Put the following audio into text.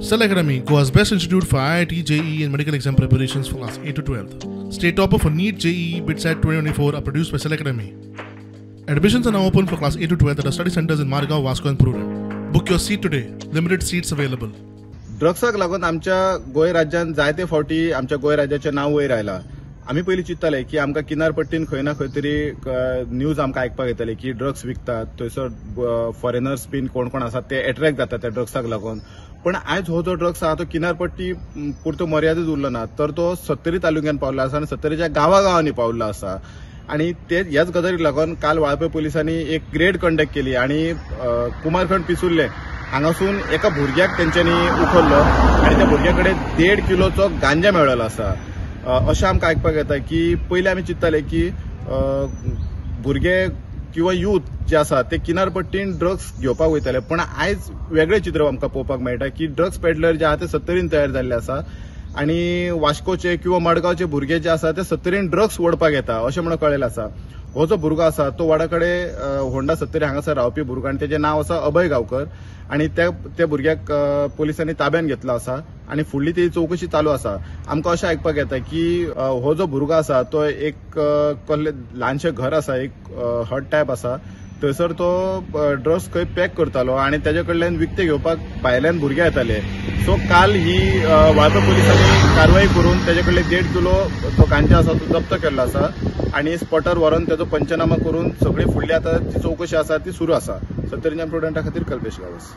Cell Academy, Goa's best institute for IIT, JEE and medical exam preparations for class 8 to 12. State topper for NEET, JEE, BITSAT 2024 are produced by Cell Academy. Admissions are now open for class 8 to 12 at our study centers in Margao, Vasco and Prurem. Book your seat today. Limited seats available. ड्रग्साक लागून आमच्या गोंय राज्यान जायते फावटी आमच्या गोंय राज्याचें नांव वयर आयलां. आमी पयलीं चिंतताले की आमकां किनारपट्टीन खंय ना खंय तरी न्यूज आमकां आयकपाक येताले की ड्रग्स विकतात, थंयसर फॉरेनर्स बीन कोण कोण आसात ते एट्रॅक्ट जातात त्या ड्रग्साक लागून. पण आयज हो जो ड्रग्स आहा तो किनारपट्टी पुरतो मर्यादीत उरलो ना, तर तो सत्तरी तालुक्यान पावला आसा आनी सत्तरीच्या गांवागांवांनी पावल्लो आसा. आनी ते ह्याच गजालीक लागून काल वाळपय पुलिसांनी एक रेड कंडक्ट केली आनी कुमारखंड पिसुर्ले हांगासून एका भुरग्याक तेंच्यांनी उखल्लो आनी त्या भुरग्या कडेन 1.5 किलोचो गांजा मेळ्ळो आसा. अशें आमकां आयकपाक येता की पयलीं आमी चिंतताले की भुरगे किंवा यूथ जे आसा ते किनारपट्टीन ड्रग्स घेवपाक वयताले, पण आयज वेगळें चित्र आमकां पळोवपाक मेळटा की ड्रग्स पेडलर जे आहा ते सत्तरीन तयार जाल्ले आसा आनी वास्कोचे किंवा मडगांवचे भुरगे जे आसा ते सत्तरीन ड्रग्स ओडपाक येता अशें म्हणून कळ्ळेलें आसा. हो जो भुरगो आसा तो वाडा कडेन होंडा सत्तरी हांगासर रावपी भुरगो आनी तेजें नांव आसा अभय गांवकर आनी त्या भुरग्याक पुलिसांनी ताब्यान घेतलो आसा आनी फुडली ती चवकशी चालू आसा. आमकां अशें आयकपाक येता की हो जो भुरगो आसा तो एक कसलें ल्हानशें घर आसा, एक हट टायप आसा, थंयसर तो ड्रग्स खंय पॅक करतालो आनी तेजे कडल्यान विकते घेवपाक भायल्यान भुरगे येताले. सो काल ही वाळपय पुलिसांनी कारवाई करून तेजे कडले 1.5 किलो तो गांजा आसा तो जप्त केल्लो आसा आनी स्पॉटार व्हरून तेजो पंचनामा करून सगळी फुडली आतां जी चवकशी आसा ती सुरू आसा. सत्तरीच्या प्रुडंटा खातीर कल्पेश गांवस.